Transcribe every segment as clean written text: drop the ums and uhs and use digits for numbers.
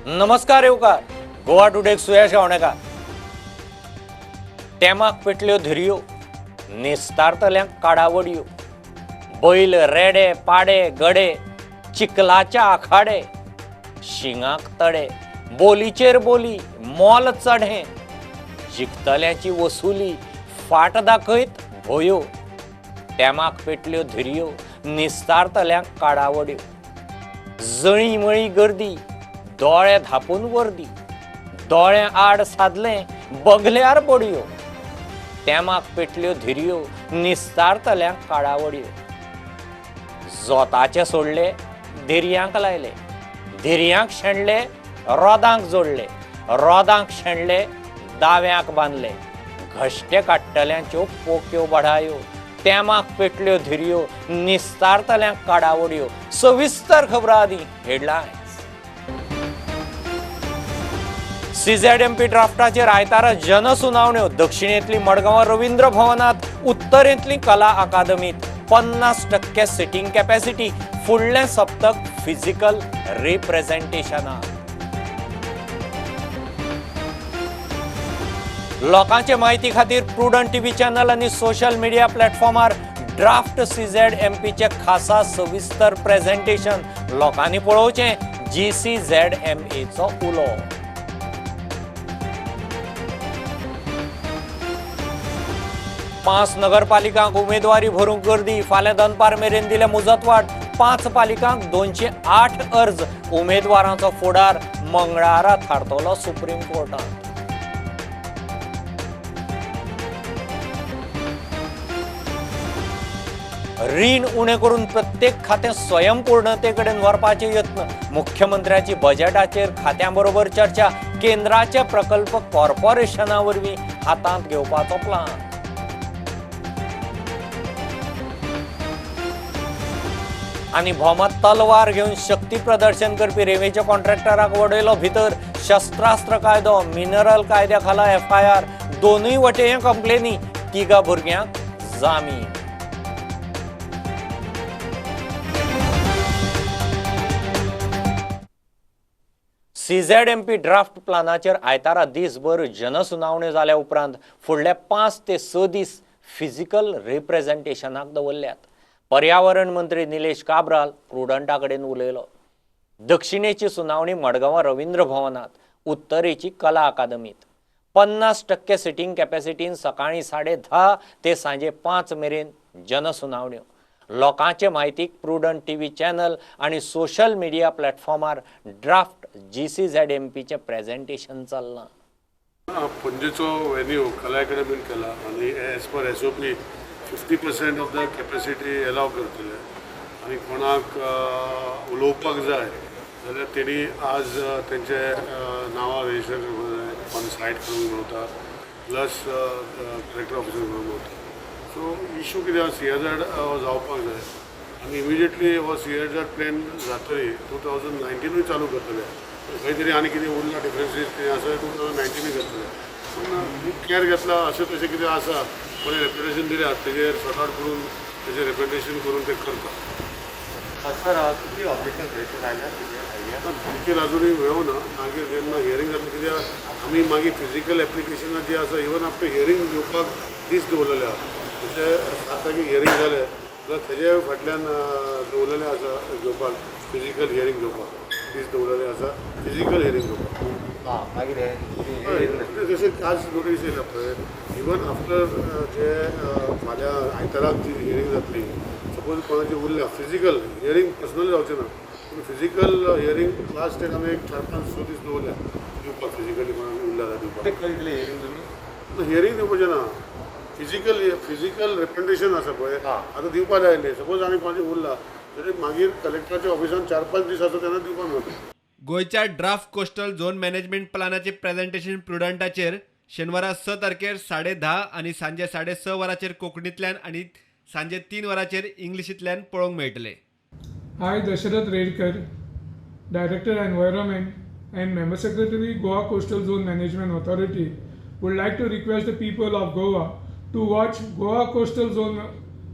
नमस्कार येवकार गोवा टुडेक सुयश गावणेकार. तेमाक पेटल्यो धिरयो, निस्तारतल्यांक काडावडयो, बैल रेडे पाडे गडे, चिखलाच्या आखाडे, शिंगाक तडे, बोलीचेर बोली मोल चढे, जिखतल्यांची वसुली फाट दाखयत भोयो, तेमाक पेटल्यो धिरयो, निस्तारतल्यांक काडावड्यो, जळी मळी गर्दी, दोळे धापून वर्दी, दोळे आड सादले बगल्यार बडयो, तेमाक पेटल्यो धिरयो, निस्तारतल्यांक काडावडयो, जोताचे सोडले धिरयांक लायले, धिरयांक शेणले रोदांक जोडले, रोदांक शेणले दाव्यांक बांदले, घश्टे काडटल्यांच्यो पोक्यो बढायो, तेमाक पेटल्यो धिरयो, निस्तारतल्यांक काडावडयो. सविस्तर खबरां आदी हेडलायन्स. सीझेडएमपी ड्राफ्टाचेर आयतारा जनसुनावण्यो. दक्षिणेंतली मडगांवां रवींद्र भवनांत, उत्तरेंतली कला अकादमीत 50% सिटींग कॅपॅसिटी. फुडलें सप्तक फिजिकल रिप्रेझेंटेशना. लोकांचे म्हायती खातीर प्रुडंट टीव्ही चॅनल आनी सोशल मिडिया प्लॅटफॉर्मार ड्राफ्ट सीझेडएमपीचे खासा सविस्तर प्रेझेंटेशन लोकांनी पळोवचें. जीसीझेडएमएचो उलो. पांच नगरपालिकांक उमेदवारी भरूंक गर्दी. फाल्यां दनपार मेरेन दिले मुजतवाड. 5 पालिकांक 208 अर्ज. उमेदवारांचो फुडार मंगळारा थारतलो सुप्रीम कोर्टांत. रीण उणें करून प्रत्येक खातें स्वयंपूर्णते कडेन व्हरपाचे यत्न. मुख्यमंत्र्याची बजेटाचेर खात्यां बरोबर चर्चा. केंद्राचे प्रकल्प कॉर्पोरेशना वरवीं हातांत घेवपाचो प्लान. आनी भोमात तलवार घेवन शक्ती प्रदर्शन करपी रेंवेच्या कॉन्ट्रॅक्टराक वडयलो भितर. शस्त्रास्त्र कायदो, मिनरल कायद्या खाला एफआयआर. दोनूय वटेन कंप्लेनी. 3 भुरग्यांक जामीन. सीझेडएमपी ड्राफ्ट प्लानाचेर आयतारा दीसभर जनसुनावण्यो जाल्या उपरांत फुडले 5 ते 6 दीस फिजिकल रिप्रेझेंटेशनाक दवरल्यात. पर्यावरण मंत्री निलेश काब्राल प्रुडंटा कडेन उलयलो. दक्षिणेची सुनावणी मडगांवां रवींद्र भवनांत, उत्तरेची कला अकादमीत. 50% सिटींग कॅपॅसिटीन सकाळीं 10:30 ते सांजे 5 मेरेन जनसुनावण्यो. लोकांचे म्हायतीक प्रुडंट टीव्ही चॅनल आनी सोशल मिडिया प्लॅटफॉर्मार ड्राफ्ट जीसीझेडएमपीचें प्रेझेंटेशन चल्लां. पणजेचो वेन्यू कला अकादमीन केला आनी as per SOP 50% of the capacity allow करतले आनी कोणाक उलोवपाक जाय जाल्यार तेणी आज तेंचे नांवां रजिस्टर करपाक जाय, ऑन सायट करूंक मेळटा, प्लस कलेक्टर ऑफिसान करूंक मेळटा. सो इशू कितें आसा, सीएझेड जावपाक जाय आनी इमिजिएटली हो सीएझेड प्लॅन जातरी 2019ूय चालू करतले. खंय तरी आनी कितें उरला डिफरन्सीस कितें आसा 2019ूय करतले. पूण खूब केअर घेतला अशें तशें कितें आसा, कोणी रेप्युटेशन दिल्या तेजेर सॉर्ट आउट करून तेजें रेप्युटेशन करून ते करता. सर, कितली ऑब्जेक्शन रजिस्टर आयल्या कितें आयडिया? फिजिकल अजुनूय मेळूं ना. मागीर जेन्ना हियरींग जातलें, कित्याक आमी मागीर फिजिकल एप्लिकेशनां जी आसा इवन आफ्टर हियरींग घेवपाक दीस दवरलेले आसा. म्हणजे 7 तारखेक हियरींग जालें जाल्यार तेजे फाटल्यान दवरलेलें आसा घेवपाक, फिजिकल हियरींग घेवपाक दीस दवरलेले आसा, फिजिकल हियरींग घेवपाक. मागीर जशें आज नोटीस येयल्या पळय, इवन आफ्टर जे फाल्यां आयताराक जी हियरींग जातली, सपोज कोणाची उरल्या फिजिकल हियरींग पर्सनली जावचें ना, पूण फिजिकल हियरींग लास्ट एक आमी एक 4-5-6 दीस दवरल्या दिवपाक, फिजिकली कोणाक उरल्या जाल्यार दिवपाक. खंय दितले हियरींग तुमी? हियरींग दिवपाचें ना, फिजिकल फिजिकल रिप्रेझेंटेशन आसा पळय आतां दिवपाक जाय आसलें. सपोज आनी कोणाचें उरला जाल्यार मागीर कलेक्टराच्या ऑफिसान 4-5 दीस आसा तेन्ना दिवपाक मेळटा. गोंयच्या ड्राफ्ट कोस्टल झोन मॅनेजमेंट प्लानाचे प्रेझेंटेशन प्रुडंटाचेर शेनवारा 6 तारखेर 10:30 आनी सांजे 6:30 वरांचेर कोंकणींतल्यान आनी सांजे 3 वरांचेर इंग्लिशींतल्यान पळोवंक मेळटले. I, Dasharath Redkar, Director Environment and Member Secretary, Goa Coastal Zone Management Authority, would like to request the people of Goa to watch Goa Coastal Zone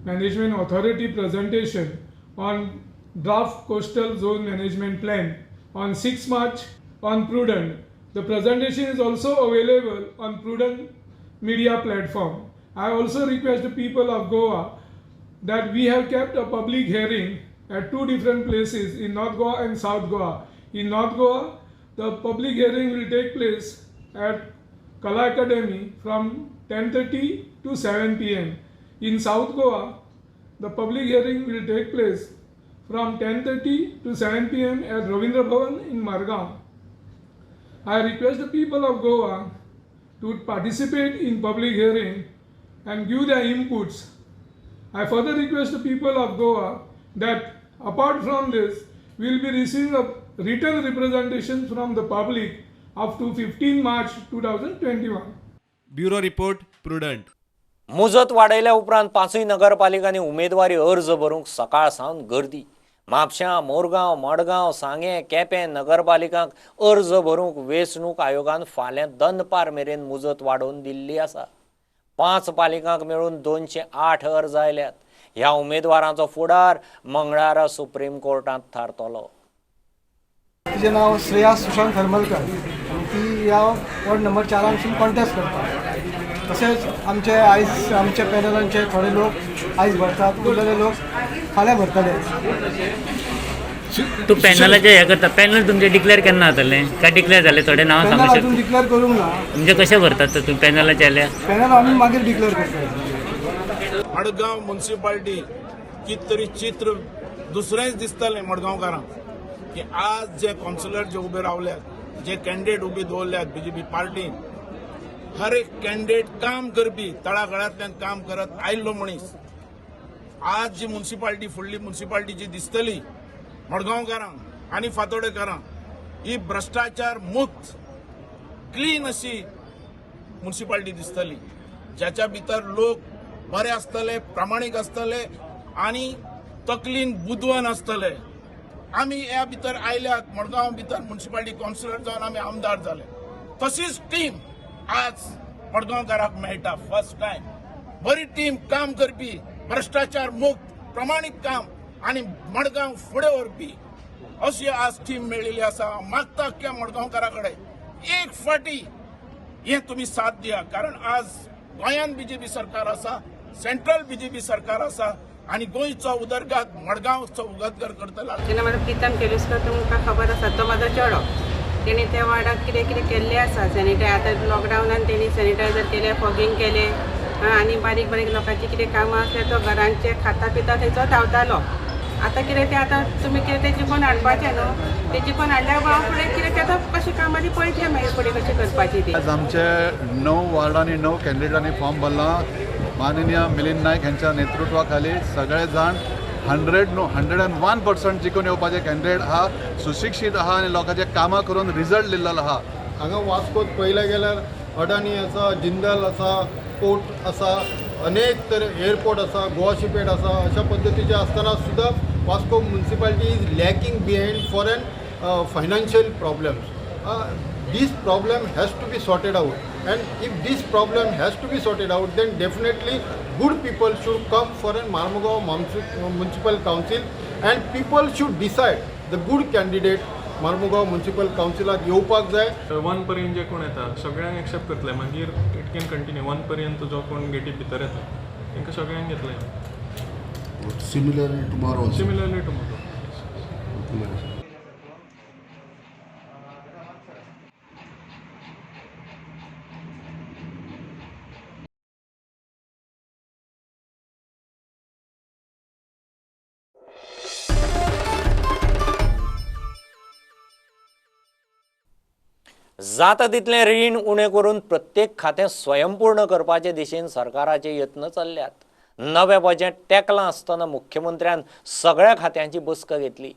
Management Authority presentation on Draft Coastal Zone Management Plan on 6 March on Prudent. The presentation is also available on Prudent media platform. I also request the people of Goa that we have kept a public hearing at two different places in North Goa and South Goa. In North Goa, the public hearing will take place at Kala Academy from 10:30 to 7 p.m. In South Goa, the public hearing will take place from 10:30 to 7 p.m. at Ravindra Bhavan in Margao. I request the people of Goa to participate in public hearing and give their inputs. I further request the people of Goa that apart from this, we will be receiving a written representation from the public up to 15 March 2021. Bureau report, Prudent. मुजत वाडयल्या उपरांत पांचूय नगरपालिकांनी उमेदवारी अर्ज भरूंक सकाळ सावन गर्दी. म्हापशां, मोरगांव, मडगांव, सांगें, केपें नगरपालिकांक अर्ज भरूंक वेंचणूक आयोगान फाल्यां दनपार मेरेन मुजत वाडोवन दिल्ली आसा. 5 पालिकांक मेळून 208 अर्ज आयल्यात. ह्या उमेदवारांचो फुडार मंगळारा सुप्रीम कोर्टांत थारतलो. तिचें नांव श्रेया सुशांत हरमलकर आनी ती ह्या वॉर्ड नंबर 4 कॉन्टेस्ट करता. तशेंच आमचे आयज आमच्या पॅनलांचे थोडे लोक आयज भरतात, उरलेले लोक फाल्यां भरतले. तूं पॅनलाचे हें करता, पॅनल तुमचें डिक्लेअर केन्ना जातलें? काय डिक्लेअर जालें? थोडे नांवां पॅनल सांगू अजून शकता? डिक्लेअर करूंक ना. म्हणजे कशें भरतात तर तुमी पॅनलाचे जाल्यार? पॅनल आमी मागीर डिक्लेअर करतले. मडगांव म्युनिसिपालिटी कितें तरी चित्र दुसरेंच दिसतलें मडगांवकारांक की आज जे कावन्सिलर जे उबे रावल्यात, जे कॅन्डिडेट उबे दवरल्यात बीजेपी पार्टीन, हर एक कॅन्डिडेट काम करपी, तळागाळांतल्यान काम करत आयिल्लो मनीस. आज जी म्युनिसिपालिटी फुडली म्युनिसिपालिटी जी दिसतली मडगांवकारांक आनी फातोडेकारांक, ही भ्रश्टाचार मुक्त क्लीन अशी म्युनिसिपालिटी दिसतली, ज्याच्या भितर लोक बरे आसतले, प्रामाणीक आसतले आनी तकलीन बुदवंत आसतले. आमी ह्या भितर आयल्यात, मडगांव भितर म्युनिसिपालिटी कावन्सिलर जावन आमी आमदार जाले. तशीच टीम आज मडगांवकाराक मेळटा फर्स्ट टायम. बरी टीम, काम करपी, भ्रश्टाचार मुक्त, प्रमाणीक काम आनी मडगांव फुडें व्हरपी अशी आज टीम मेळिल्ली आसा. मागता अख्ख्या मडगांवकारा कडेन एक फाटी हे तुम्ही साथ दिया, कारण आज गोंयांत बीजेपी सरकार आसा, सेंट्रल बीजेपी सरकार आसा आनी गोंयचो उदरगत, मडगांवचो उदरगत करतला. तेन्ना म्हाजो प्रितम केलुस्कर तुमकां खबर आसा, तो म्हाजो चेडो. तेणी त्या वार्डाक कितें कितें केल्लें आसा. सॅनिटाय आतां लॉकडावनान तेणी सॅनिटायझर केलें, फॉगींग केलें आनी बारीक बारीक लोकांची कितें कामां आसल्यार तो घरांचे खाता पिता थंयचो धांवतालो. आतां कितें तें आतां तुमी कितें तें जिखोन हाडपाचें न्हू, तें जिखोन हाडल्यार हांव फुडें कितें तें आतां कशें कामां ती पळयतलें मागीर फुडें कशें करपाची ती. आज आमचे 9 वार्डांनी 9 कॅन्डिडेटांनी फॉर्म भरला. माननीय मिलिंद नायक यांच्या नेतृत्वाखाली सगळे जाण 101% जिखून येवपाचे कॅन्डिडेट आहा, सुशिक्षीत आहा आनी लोकांचे कामां करून रिजल्ट दिल्लो आहा. हांगा वास्कोत पळयलें गेल्यार अडानी आसा, जिंदल आसा, पोर्ट आसा, अनेक तरे एअरपोर्ट आसा, गोवा शिपेड आसा. अशा पद्दतीचे आसतना सुद्दां Vasco municipality is lacking behind for an financial problems. This problem has to be sorted out, and if this problem has to be sorted out, then definitely good people should come for an Marmugao Municipal Council, and people should decide the good candidate Marmugao Municipal Council येवपाक जाय. 1 पर्यंत जे कोण येता सगळ्यांक accept करतले, मागीर it can continue. 1 पर्यंत जो कोण गेटी भितर येता तांकां सगळ्यांक घेतले. Similarly tomorrow. Similarly tomorrow. जाता तितलें रीण उणें करून प्रत्येक खातें स्वयंपूर्ण करपाचे दिशेन सरकाराचे यत्न चल्ल्यात. नवें बजेट तेंकलां आसतना मुख्यमंत्र्यान सगळ्या खात्यांची बसका घेतली.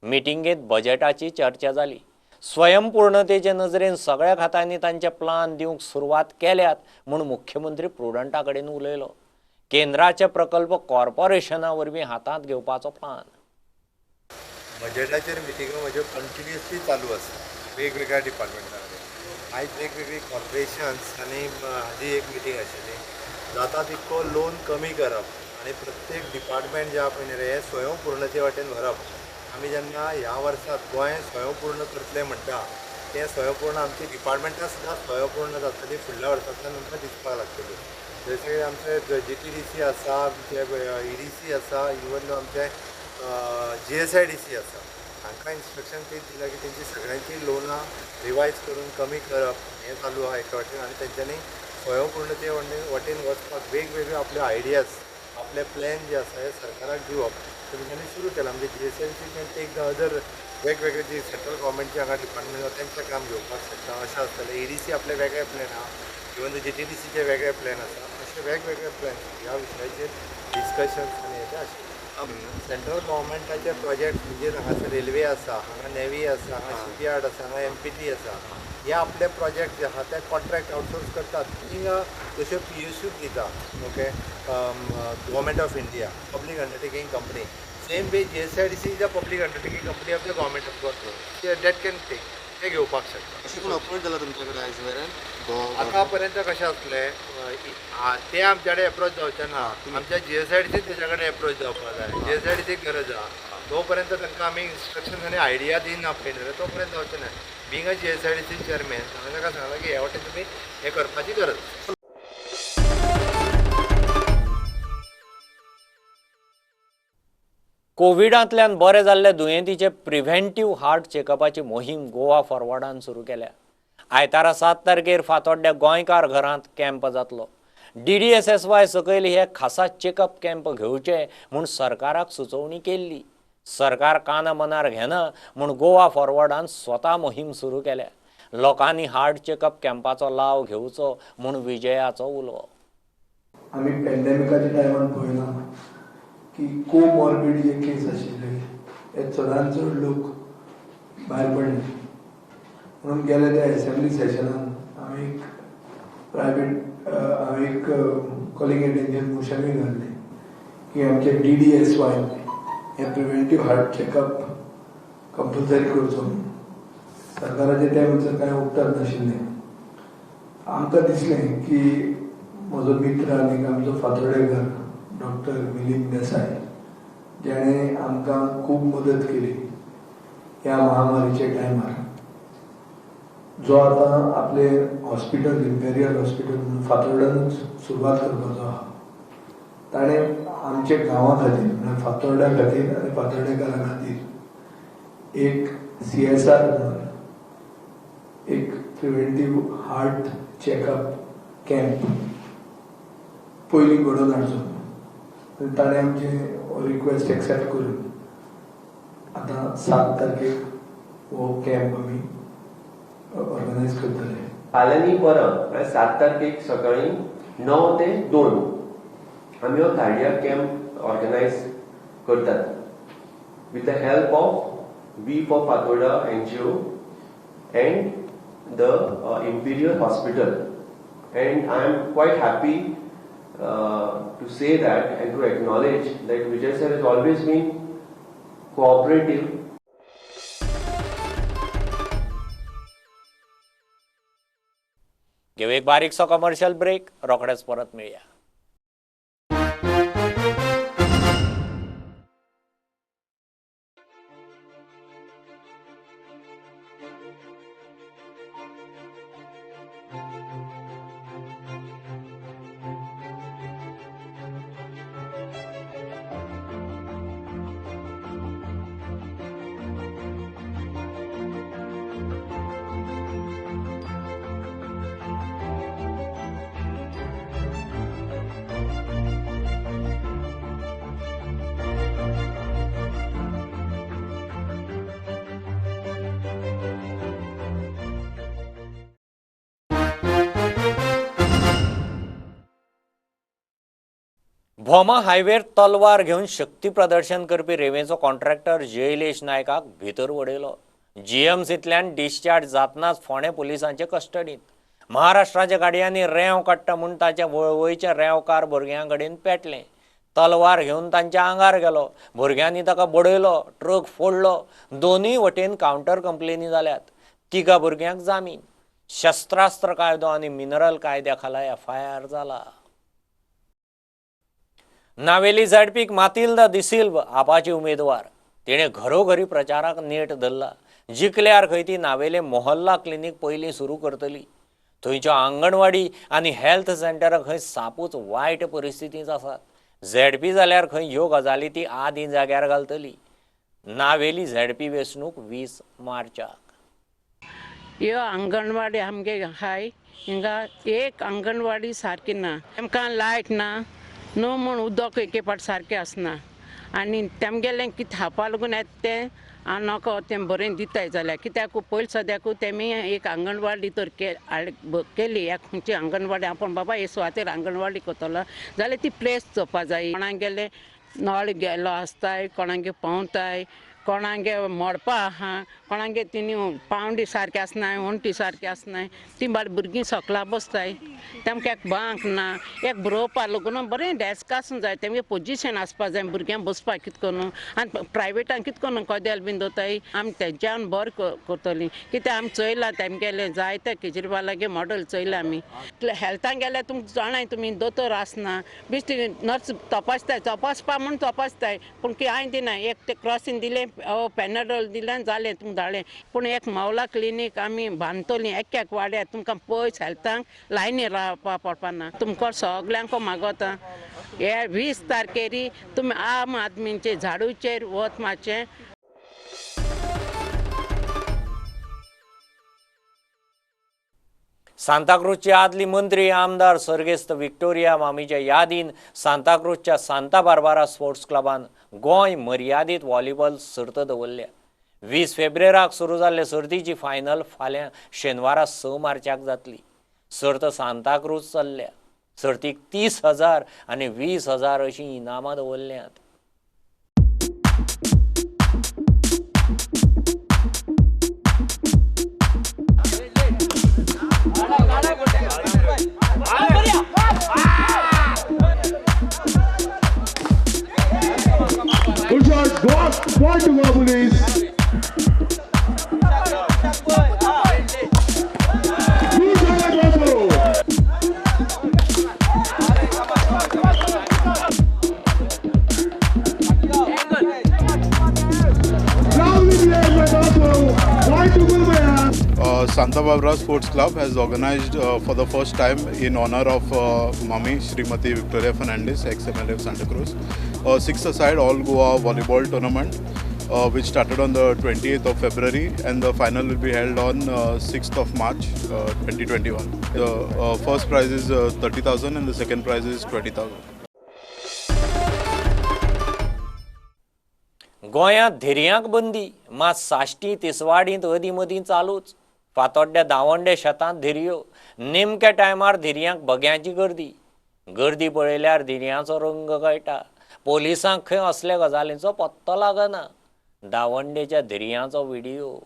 मिटिंगेंत बजेटाची चर्चा जाली. स्वयंपूर्णतेचे नजरेन सगळ्या खात्यांनी तांचे प्लान दिवंक सुरवात केल्यात म्हूण मुख्यमंत्री प्रुडंटा कडेन उलयलो. केंद्राचे प्रकल्प कॉर्पोरेशना वरवीं हातांत घेवपाचो प्लान. बजेटाचेर मिटिंगो म्हज्यो कंटिन्युअसली चालू आसा वेगवेगळ्या डिपार्टमेंटा कडेन. आयज वेगवेगळी कॉर्पोरेशन्स आनी हाजी एक मिटींग आशिल्ली. जाता तितको लोन कमी करप आनी प्रत्येक डिपार्टमेंट जे आहा पळय न्ही हें स्वयंपूर्णते वाटेन व्हरप. आमी जेन्ना ह्या वर्साक गोंय स्वयंपूर्ण करतले म्हणटा तें स्वयंपूर्ण आमची डिपार्टमेंटां सुद्दां स्वयंपूर्ण जातली फुडल्या वर्सांतल्यान आमकां दिसपाक लागतली. जशें आमचे GTDC आसा, आमचे EDC आसा, इवन आमचे GSIDC आसा, हांकां इन्स्ट्रक्शन तेच दिलां की तेंची सगळ्यांची लोनां रिवायज करून कमी करप हें चालू आहा एका वाटेन, आनी तेंच्यांनी स्वयंपूर्णते वटेन वचपाक वेगवेगळे आपले आयडियाज आपले प्लॅन जे आसा हे सरकाराक दिवप ते तेंच्यांनी सुरू केलां. म्हणजे GSIDC can take the other वेगवेगळे जे सेंट्रल गव्हर्मेंटचे हांगा डिपार्टमेंट आसा तेंचें काम घेवपाक शकता अशें आसतलें. EDC आपले वेगळे प्लॅन आहा, इवन GTDCचे वेगळे प्लॅन आसा, अशे वेगवेगळे प्लॅन ह्या विशयाचेर डिस्कशन्स आनी हें आशिल्लें. सेंट्रल गव्हर्मेंटाचे प्रोजेक्ट म्हणजे हांगासर रेल्वे आसा, हांगा नेवी आसा, हांगा शिपयार्ड आसा, हांगा MPT आसा, हे आपले प्रोजेक्ट जे आहा ते कॉन्ट्रॅक्ट आउटसोर्स करतात. थिंगा जश्यो PSU दिता, okay, government of India public undertaking company, same way GSIDC is a public undertaking company of the government of Goa, that can take, ते घेवपाक शकता. अशें कोण अप्रोच जाला तुमचे कडेन आयज मेरेन? आतां पर्यंत कशें आसलें ते आमचे कडेन एप्रोच जावचे ना, आमच्या GSIDC तेच्या कडेन एप्रोच जावपाक जाय. GSIDC गरज आहा, तो पर्यंत तांकां आमी इन्स्ट्रक्शन आनी आयडिया दिना पळय जाल्यार तो पर्यंत जावचें ना. बींग अ GSIDC chairman हांवें ताका सांगलां की ह्या वटेन तुमी हें करपाची गरज. कोविडांतल्यान बरे जाल्ले दुयेंतीचे प्रिव्हेंटीव हार्ट चेकअपाची मोहीम गोवा फॉरवर्डान सुरू केल्या. आयतारा 7 तारखेर फातोड्ड्या गोंयकार घरांत कॅम्प जातलो. DDSSY सकयल हे खासा चेकअप कॅम्प घेवचे म्हूण सरकाराक सुचोवणी केल्ली. सरकार काना मनार घेना म्हूण गोवा फॉरवर्डान स्वता मोहीम सुरू केल्या. लोकांनी हार्ट चेकअप कॅम्पाचो लाव घेवचो म्हूण विजयाचो उलो. आमी पॅन्डेमिकाच्या टायमान पळयलां की कोमॉर्बिड जे केस आशिल्ले हे चडान चड लोक भायर पडले. म्हणून गेले त्या एसेंब्ली सेशनान हांवें एक प्रायवेट हांवें एक कॉलिंग एटेन्शन मोशनूय घाल्लें की आमचे DDSY हे प्रिवेंटीव हार्ट चॅकअप कंपल्सरी करचो म्हणून. सरकाराचे त्या म्हणसर कांय उपकार नाशिल्लें. आमकां दिसलें की म्हजो मित्र आनी आमचो फातोर्डेकर डॉक्टर मिलिंद देसाय ज्याणे आमकां खूब मदत केली ह्या महामारीच्या टायमार, जो आतां आपले हॉस्पिटल इम्पेरियल हॉस्पिटल म्हणून फातोर्ड्यानूच सुरवात करपाचो आहा, ताणें आमच्या गांवा खातीर म्हळ्यार फातोर्ड्या खातीर आनी फातोर्डेकारां खातीर एक CSR म्हणून एक प्रिवेंटीव हार्ट चॅकअप कॅम्प पयलीं घडोवन हाडचो. ताणें आमचें रिक्वेस्ट एक्सेप्ट करून आतां 7 तारखेक हो कॅम्प आमी ऑर्गनायज करतले. फाल्यां न्ही परां म्हळ्यार 7 तारखेक सकाळीं 9 ते 2 आमी हो कार्डियाक कॅम्प ऑर्गनायज करतात with the help of We for Fatorda NGO and the Imperial Hospital. And I am quite happy to say that and to acknowledge that Vijay sir has always been cooperative. घेऊ एक बारीकसो commercial break, रोखडेच परत मेळया. भोमा हायवेर तलवार घेवन शक्ती प्रदर्शन करपी रेवेंचो कॉन्ट्रॅक्टर जयलेश नायकाक भितर वडयलो. जीएमसींतल्यान डिस्चार्ज जातनाच फोंडें पुलिसांचे कस्टडींत. महाराष्ट्राच्या गाडयांनी रेंव काडटा म्हूण ताच्या वळवयच्या रेंवकार भुरग्यां कडेन पेटलें. तलवार घेवन तांच्या आंगार गेलो. भुरग्यांनी ताका बडयलो, ट्रक फोडलो. दोनूय वटेन कावंटर कंप्लेनी जाल्यात. 3 भुरग्यांक जामीन. शस्त्रास्त्र कायदो आनी मिनरल कायद्या खाला FIR जाला. नावेली झाडपीक मातिल्दा दिसिल्व आपाची उमेदवार. तिणें घरोघरी प्रचाराक नेट धरला. जिखल्यार खंय ती नावेले मोहल्ला क्लिनीक पयलीं सुरू करतली. थंयच्यो आंगणवाडी आनी हेल्थ सेंटरां खंय सापूच वायट परिस्थितींत आसात. झेडपी जाल्यार खंय ह्यो गजाली ती आदीं जाग्यार घालतली. नावेली झेडपी वेंचणूक 20 मार्चाक. ह्यो अंगणवाडी आमगे हाय हिंगा एक अंगणवाडी सारकी ना. आमकां लायट ना, न्हू म्हूण उदक एके फावट सारकें आसना आनी तेमगेलें कितें खावपा लागून येता तें नको तें बरें दिताय जाल्यार कित्याक पयलीं सद्याकू तेमी एक अंगणवाडी तर केली. एक खंयची अंगणवाडी आपूण बाबा हे सुवातेर अंगणवाडी करतलो जाल्यार ती प्लेस चोवपा जाय. कोणागेले नळ गेलो आसताय, कोणागे पोंवताय, कोणागे मोडपा आहा, कोणागे तिणी पावंडी सारकें आसनाय, वण्टी सारकें आसनाय, ती बाल भुरगीं सकला बसताय. तेमकां एक बांक ना, एक बरोवपा लागून बरें डेस्क आसूंक जाय, तेमगे पोजिशन आसपा जाय भुरग्यांक बसपाक कितें करून. आनी प्रायवेटान कितें करून कदेल बीन दवरताय. आमी तेंच्यान बरें करतलीं कित्याक आमी चोयलां तेमगेलें जायते केजरीवालागे मॉडल चोयलां आमी. हेल्थान गेल्यार तुमकां जाणाय तुमी दोतोर आसना, बेश्टी नर्स तपासताय, तपासपा म्हूण तपासताय पूण कांय दिना. एक ते क्रॉसीन दिलें, पॅनाडोल दिलें, जालें तुमकां धाडलें. पूण एक मावला क्लिनीक आमी बांदतलीं एक एक वाड्यार, तुमकां पयस हेल्थांक लायनी रावपा पडपाना. तुमकां सगल्यांक मागोता हे 20 तारखेरी तुमी आम आदमींचे झाडूचेर वत मातशें. सांताक्रूजची आदली मंत्री आमदार सर्गेस्त विक्टोरिया मामीच्या यादीन सांताक्रूजच्या सांता बार्बारा स्पोर्ट्स क्लबान गोंय मर्यादीत व्हॉलीबॉल सर्त दवरल्या. 20 फेब्रुवाराक सुरू जाल्ले सर्तीची फायनल फाल्यां शेनवारा 6 मार्चाक जातली. सर्त सांताक्रूज चल्ल्या. सर्तीक 30,000 आनी 20,000 अशीं इनामां दवरल्यांत. Good shot, Goa, point to Goa Police. Good shot, Vasco. Lovely play by Vasco. Point to Gulmaya. Santa Barbara Sports Club has organized for the first time in honor of Mami Srimati Victoria Fernandez, ex-MLA of Santa Cruz, a 6-a-side All Goa volleyball tournament which started on the 28th of February and the final will be held on 6th of March 2021. The first prize is 30,000 and the second prize is 20,000. गोंयांत धिरयांक बंदी मात साश्टी तिसवाडींत अदीं मदीं चालूच. फातोड्ड्या दावंडे शेतांत धिरयो, नेमक्या टायमार धिरयांक बग्यांची गर्दी. गर्दी पळयल्यार धिरयांचो रंग कळटा. पोलिसांक खंय असल्या गजालींचो पत्तो लागना. दावंडेच्या धिरयांचो व्हिडियो.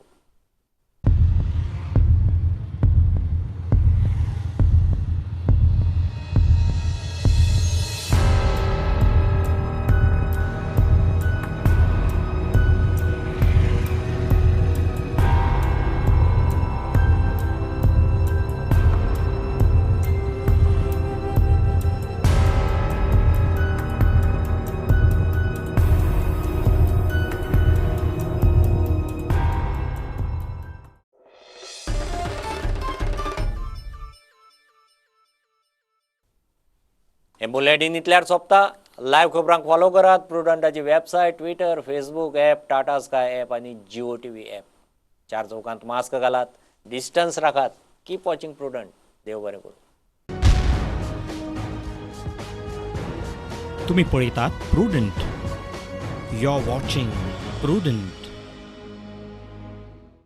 हे बुलेटीन इतल्यार सोंपता. लायव्ह खबरांक फॉलो करात प्रुडंटाची website, Twitter, Facebook app, Tata Sky app आनी जिओ टीव्ही ॲप. 4 चौकांत मास्क घालात, डिस्टन्स राखात. Keep watching Prudent. देव बरें करूं. तुम्ही पळयतात Prudent. You are watching Prudent.